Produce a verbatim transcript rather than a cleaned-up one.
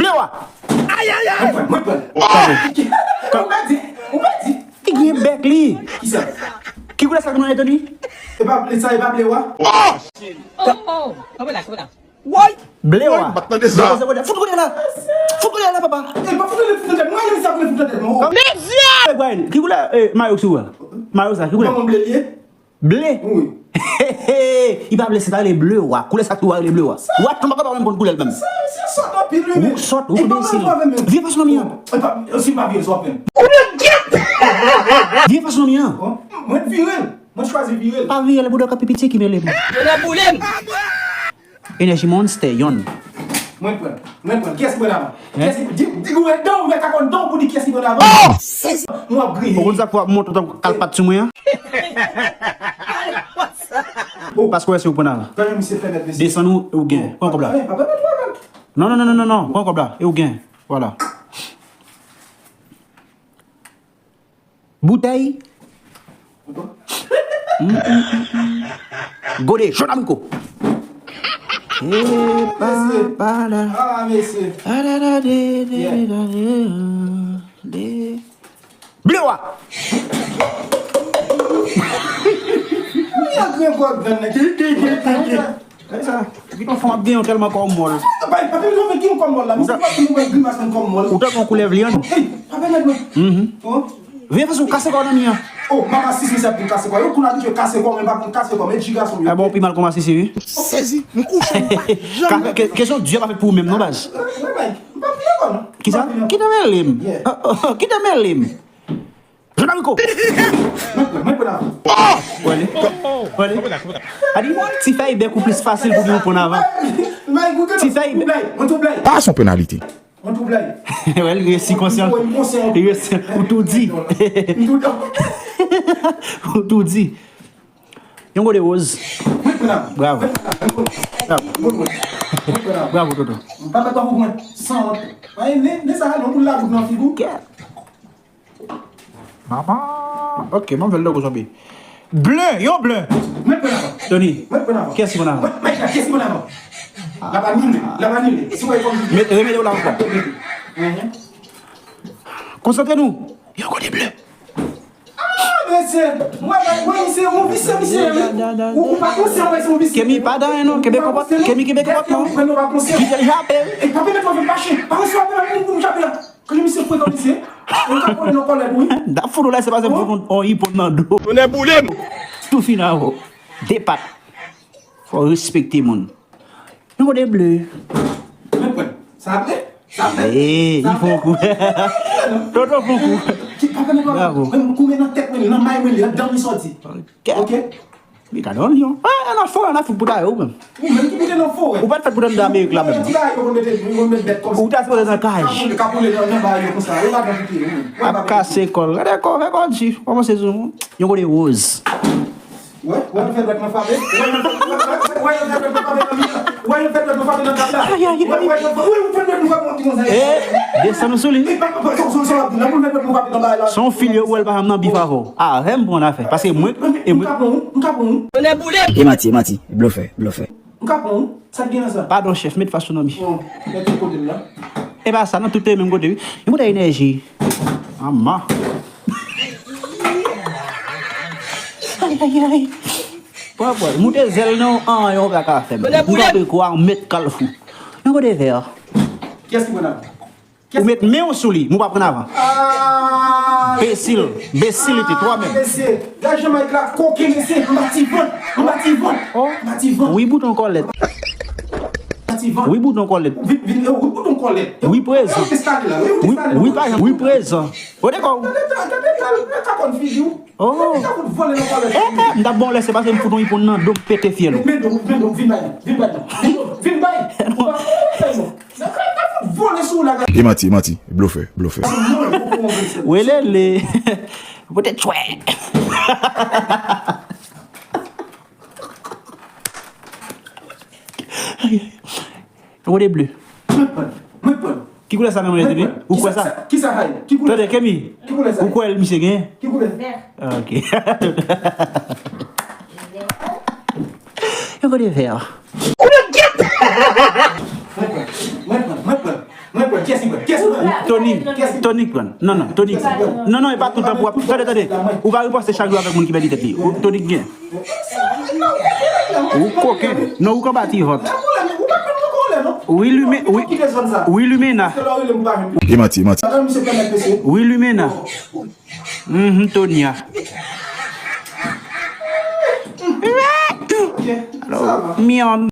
Ayayay! Mwen pran, mwen pran. Ou pa di, ou pa di. Li gen bèk li. Kisa? Ki koulè sa ki nan Etoni? E pa ble sa, e pa ble wa? Oh, oh, oh, kote la, kote la? Woy! Ble wa. Bat nan de sa. Fout koulè la. Fout koulè la, papa. E pa fout koulè, fout koulè. Mwen, sa koulè fout koulè. Mezye! Ki koulè, eh, mayo sou a? Mayo sa, ki koulè? Mwen ble li ye. Ble? Wi. Li pa ble, se ta rele ble wa. Koulè sa ki wa rele ble wa. Wa tonbe pa menm konn koulè l menm. Sa, se sòt anpil, wi, men. Ou sòt, ou enbesil. Vye fason nan mi an. E pa, si m pa vye, sa w ap fè m. Vye fason nan mi an. Bon, mwen vire l. Mwen chwazi vire l. Pa vire l, bouda ka pi piti ki mele m. Yo nan boule m. Energy Monster, yonn. Mwen pran. Mwen pran. Kiyès ki pran avan? Hein? Kiyès ki, di, di, ou wè dan, ou wè kakòn dan pou di kiyès ki pran avan. Oh! Sezi. Mwen ap griyen. Ou konn sa k fè w ap monte tankou kalpat sou mwen an? Oh. Paske w wè se ou pran avan. Gade misye fè nèt, mesye. Desann ou, ou gen. Pran kòb la. Hey, pa pèmèt mwen, men. Non, non, non, non, non, non. Pran kòb la. E ou gen. Vwala. Boutèy. Mm, mm, mm, mm. Gode, jòn abriko. E pa, pa la. Ah, mesye. Ah, la, la, de, de, de, la, de, de. Ble wa. Yo gen gwo grenn nan. Ki, ki, ki, ki, ki. Kisa? Piton fanm ap gen yon tèlman kò w mòl. Pa, pa, pa, pa, gen yon kò mòl la. Misye pa fin wè grimas nan kò mòl. Ou tankou yon koulèv lyann. Hey, pa pèmèt mwen. Mhm. Oh. Vye fason w kase kò w nan mi an. Oh, m pa ka sismi sa pou kase kò. Yo konn abitye kase kò, men pa konn kase kò, men ti gason yo. Ah bon, pi mal kòman sismi, wi. Sezi, m kouche, m pa janm. Ke-, kesyon di a pa fèt pou ou menm, non, baz. Kisa? Kite mele m. Yeah. Oh, oh, oh, kite mele m. Jòn abriko. Mwen pran, mwen pran avan. Wale. Wale. Adi, ti fèy bèk ou plis fasil pou di ou pran avan. Ti fèy bèk. Pa son penalite. Mwen tou blay. Wè, li resi konsyan. Li resi, ou tou di. Ou tou di. Yon gode woz. Bravo. Bravo. Bravo, Toto. M pa mèt pa pou mwen. Sanwont. Ay, ne, ne sa, non, pou lagout nan figi w. Manman. Ok, m ap fè l tankou zonbi. Ble, yon ble. Mwen pran avan. Tony. Mwen pran avan. Kiyès ki pran avan? Mwen, mwen, kiyès ki pran avan? L ap anile, l ap anile. Si w wè kòm. Met, remete w la ankò. Mhm. Konsantre nou. Yon gode ble. Ah, mesye. Mwen, mwen, mwen, misye, yon visye, misye, wi. Ou, ou pa konsyan, mwen, se yon visye. Kemi, pa dan, non. Kenbe konpòt, Kemi, kenbe konpòt, non. Kite l jape. E pa pèmèt mwen vin fache. Pa resevwa apèl pou, pou m jape la. Kòman misye frekan, mesye? Mwen ka pran nan kòlèt, wi. Da fout ou la, se pa se fout on, on ipon nan do. Tonnè boule m. Tou fin avè w. De pat. Fò w respekte moun. Yon gode ble. Mwen pran. Sa ble? Sa ble? Eh, li fè yon kou. Toto fè yon kou. Ki pa pèmèt mwen. Bravo. Mwen koumen nan tèt mwen, nan may mwen, nan dan mwen sòti. Ok. Ok? Li ka nan lyon. Ah, an afò, an Afrik pou ta yo, menm. Ou menm ki pote nan forè. Ou pa t fèt pou t anndan Amerik la, menm. Ti bagay yo konn mete, yo konn met bèt kòmsi. Ou ta sipoze nan kaj. Ka boule, ka boule nan, nan ba yo konsa. Yo pa nan pite, yo menm. Ap kase kò l. Gade kò, fè kò di. Kòman se sou yon gode woz. Wè, wè, nou fè dwèt nan frape. Wè, nou fè, wè, wè, wè, nou fè dwèt nan frape nan mitan. Wè, nou fè dwèt nan frape nan tab la. Ay, ay, ay. Wè, wè, wè, nou fè dwèt nan frape nan mitan. Eh, desann ou sou li. Li pa, pa, pa, sou, sou, sou, nan pou nou fè dwèt nan frape nan bagay la. Se yon fil yo wè l pa janm nan bif avè w. Ah, fè m pran afè. Paske mwen, e mwen. M ka pran ou, m ka pran ou. Tonnè boule. E manti, e manti. Blofè, blofè. M ka pran ou. Sa k gen nan sa? Padon, chèf, met fas ou nan mi. Bon, mete kote m la. E pa sa, non, tout te menm kote, wi. Yon kote enèji. Manman. Ay, ay, ay. Pran, pran. Moute zèl nan, an, yon kaka fè m. M kanpe kwa, yon mèt kalfou. Yon kote vè. Kiyès ki pran la? Ou met men w sou li, m ou pa pran avan. Ah, besil, besilite, twa menm. Mesye, gade Jamayik la, koken, mesye, anba ti vant, anba ti vant, oh, anba ti vant. Wi, bouton kòlèt. Anba ti vant. Wi, bouton kòlèt. Vin, vin, eh, wi, bouton kòlèt. Wi, prezan. Wi, wi, pa janm, wi, prezan. Kote kò w? Gade, gade, gade, gade, gade, gade, Oh. Eh, eh, m t ap ba w lè, se paske m fout yon ipon nan do, m pete fyèl ou. Men do, men do, vin bay, vin bay, vin, vin bay. Vin bay. E manti, e manti, blofè, blofè. Welele. Pote tchwè. Yon kote ble. Mwen pran. Mwen pran. Ki koulè sa nan men li? Ou kwè sa? Ki sa, ki koulè sa? Tande, Kemi. Ki koulè sa? Ou kwè l misye genyen? Ki koulè? Vè. Ah, ok. Yon kote vè. Mwen pran. Mwen pran. Mwen pran. Mwen pran. Tony, Tony pran. Non, non, Tony pran. Non, non, e pa tout tan pou ap. Tande, tande. Ou pa riposte chak jou avèk moun ki pèdi tèt li. Ou- Tony gen. Ou koken. Non, ou konbati vant. Wi, Lume-, wi, wi, Lumena. E manti, e manti. Wi, Lumena. Mhm, Tonya. Alo, Mian.